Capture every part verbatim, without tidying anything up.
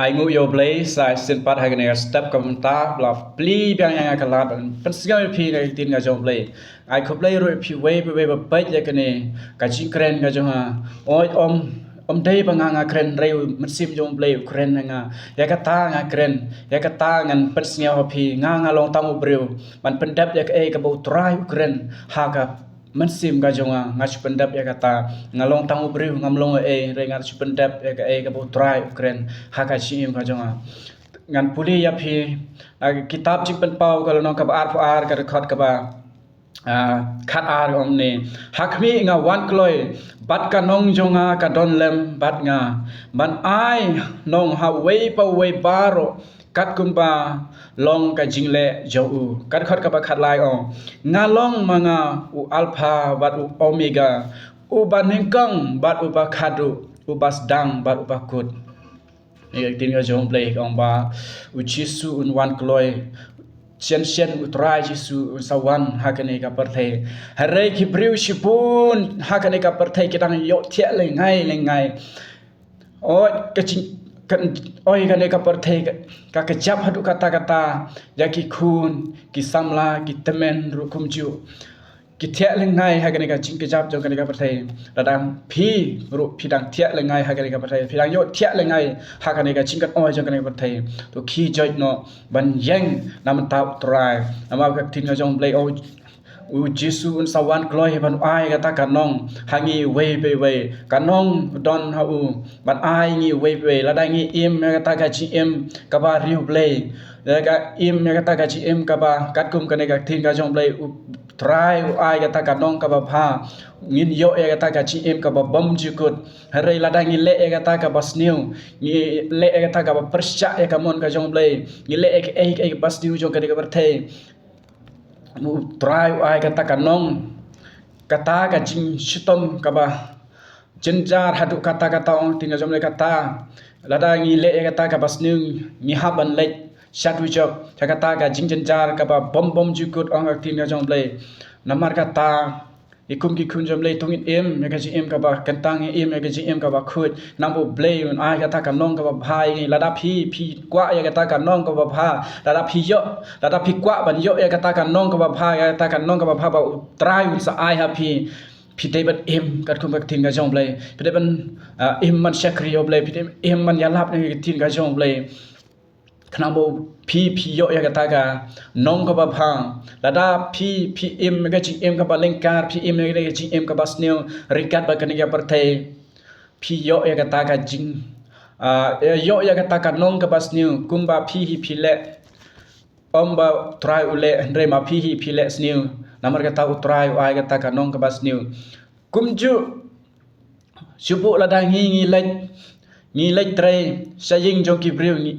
Ai nguh ïa U Blei sa shisien pat ha kane ka step ka mynta ba la plie biang ïa nga ka lad ban pynsngew ïa phi na ka ktien ka jong U Blei. Ai khublei ruh ïa phi uwei pa uwei ba peit ïa kane ka jingkren ka jong nga. Oi, ym, ym dei ba nga nga kren, hynrei U Mynsiem jong U Blei u kren ha nga. Ïa kata nga kren, ïa kata ngan pynsngew ha phi. Nga nga long tang u briew ban pyndep ïa kaei kaba U Trai u kren ha ka mynsiem ka jong nga. Nga shu pyndep ïa kata. Nga long tang u briew, ngam long ei, hynrei nga shu pyndep ïa kaei kaba U Trai u kren ha ka jingim ka jong nga. Ngan pule ïa phi na ka kitab Jingpynpaw ka lynnong kaba arphew ar, ka dkhot kaba, ah, khat ar, ong kumne: Ha khmih nga wan kloi, bad ka nong jong nga ka don lem bad nga, ban ai nong ha uwei pa uwei baroh kat kumba long ka jingleh jong u. Ka dkhot kaba khat lai, ong: Nga long ma nga u Alpha bad u Omega, uba nyngkong bad uba khadduh, uba sdang bad uba kut. Ïa ka ktien ka jong U Blei ka ong ba U Jisu un wan kloi. Shen shen U Trai Jisu un sa wan ha kane ka pyrthei. Hynrei ki briew shibun ha kane ka pyrthei ki dang ïohthiah lyngngai lyngngai. Oi, ka jing, ka, oi, kane ka pyrthei ka, ka kjap haduh katta katta ïa ki khun, ki samla, ki tymmen ruh kumjuh. Ki thiah lyngngai ha kane ka jingkjap jong kane ka pyrthei. Lada phi ruh phi dang thiah lyngngai ha kane ka pyrthei, phi dang ïohthiah lyngngai ha kane ka jingkynoi jong kane ka pyrthei, to khie joit noh ban ïeng na bynta U Trai. Namar ka ktien ka jong U Blei, ong, U Jisu un sa wan kloi ban ai kata ka nong ha ngi uwei pa uwei. Ka nong don ha u ban ai ngi uwei pa uwei. Lada ngi im ïa kata ka jingim kaba riewblei, lada ngi im ïa kata ka jingim kaba katkum kane ka ktien ka jong U Blei, U Trai u ai kata ka nong kaba bha, ngin ïoh ïa kata ka jingim kaba bymjukut. Hynrei lada ngi leh ïa kata kaba sniew, ngi leh ïa kata kaba pyrshah ïa ka mon ka jong U Blei, ngi leh ïa kaei kaei kaba sniew jong kane ka pyrthei, U Trai u ai kata ka nong, kata ka jingshitom kaba jynjar haduh katta katta, ong ka ktien ka jong U Blei, kata. Lada ngi leh ïa kata kaba sniew, ngi hap ban leit sha dujok, sha kata ka jingjynjar kaba bym bymjukut, ong ka ktien ka jong U Blei. Namar kata, kum ki khun jong U Blei, to ngin im ïa ka jingim kaba kyntang, im ïa ka jingim kaba khuid. Namar U Blei un ai kata ka nong kaba bha ïa ngi. Lada phi, phi kwah ïa kata ka nong kaba bha, lada phi ïoh, lada phi kwah ban ïoh ïa kata ka nong kaba bha, ïa kata ka nong kaba bha ba U Trai un sa ai ha phi, phi dei ban im katkum ka ktien ka jong U Blei. Phi dei ban, ah, im ban shakri ïa U Blei. Phi dei ban im ban ïalap na ka ktien ka jong U Blei. Khnang ba phi, phi ïoh ïa kata ka nong kaba bha. Lada phi, phi im ka jingim kaba lyngkar, phi im ka jingim kaba sniew, ryngkat bad kane ka pyrthei, phi ïoh ïa kata ka jing, ah, ïoh ïa kata ka nong kaba sniew, kumba phi hi phi leh. Ym ba U Trai u leh, hynrei ma phi hi phi leh sniew. Namar kata U Trai u ai kata ka nong kaba sniew. Kumjuh, shu buh lada ngi, ngi leit, ngi leit trei sha ïing jong ki briew, ngi,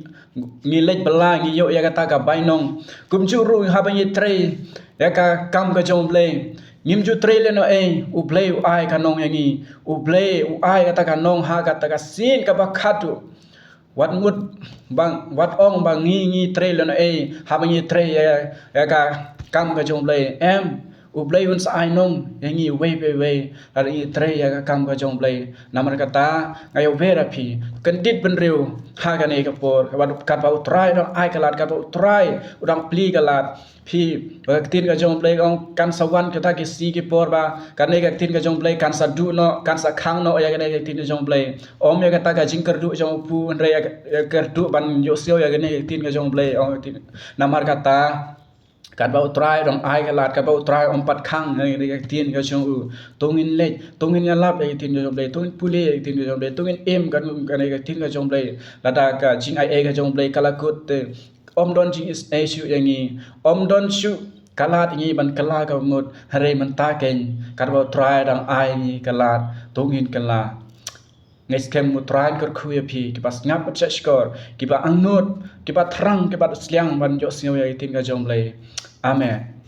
ngi leit bylla, ngi ïoh ïa kata ka bainong. Kumjuh ruh haba ngi trei ïa ka kam ka jong U Blei, ngim ju trei lehnohei, U Blei u ai ka nong ïa ngi. U Blei u ai kata ka nong ha kata ka sien kaba khadduh. Wat mut bang, wat ong ba ngi, ngi trei lehnohei haba ngi trei ïa, ïa ka kam ka jong U Blei. Em, U Blei un sa ai nong ïa ngi uwei pa uwei lada ngi trei ïa ka kam ka jong U Blei. Namar kata nga ïawer ïa phi, kyndit bynriew ha kane ka por, katba, katba U Trai u dang ai ka lad, katba U Trai u dang plie ka lad. Phi, ba ka ktien ka jong U Blei ka ong kan sa wan kata ki sngi ki por ba kane ka ktien ka jong U Blei kan sa duh noh, kan sa khang noh ïa kane ka ktien ka jong U Blei. Ym ïa kata ka jingkyrduh jong u pu, hynrei ïa ka, ïa ka kyrduh ban ïohsngew ïa kane ka ktien ka jong U Blei, ong ka ktien. Namar kata, katba U Trai u dang ai ka lad, katba U Trai um pat khang ïa kane ka ktien ka jong u, to ngin leit, to ngin ïalap ïa ka ktien ka jong U Blei, to ngin pule ïa ka ktien ka jong U Blei, to ngin im katkum kane ka ktien ka jong U Blei. Lada ka jingai ei ka jong U Blei ka la kut te, ym don jingisynei shuh ïa ngi, ym don shuh ka lad ïa ngi ban kylla kaba mut, hynrei mynta kein katba U Trai u dang ai ïa ngi ka lad, to ngin kylla. Nga skhem U Trai un kyrkhu ïa phi, kiba sngap bad shahshkor, kiba angnud, kiba thrang, kiba sliang ban ïohsngew ïa ka ktien ka jong U Blei. Amen.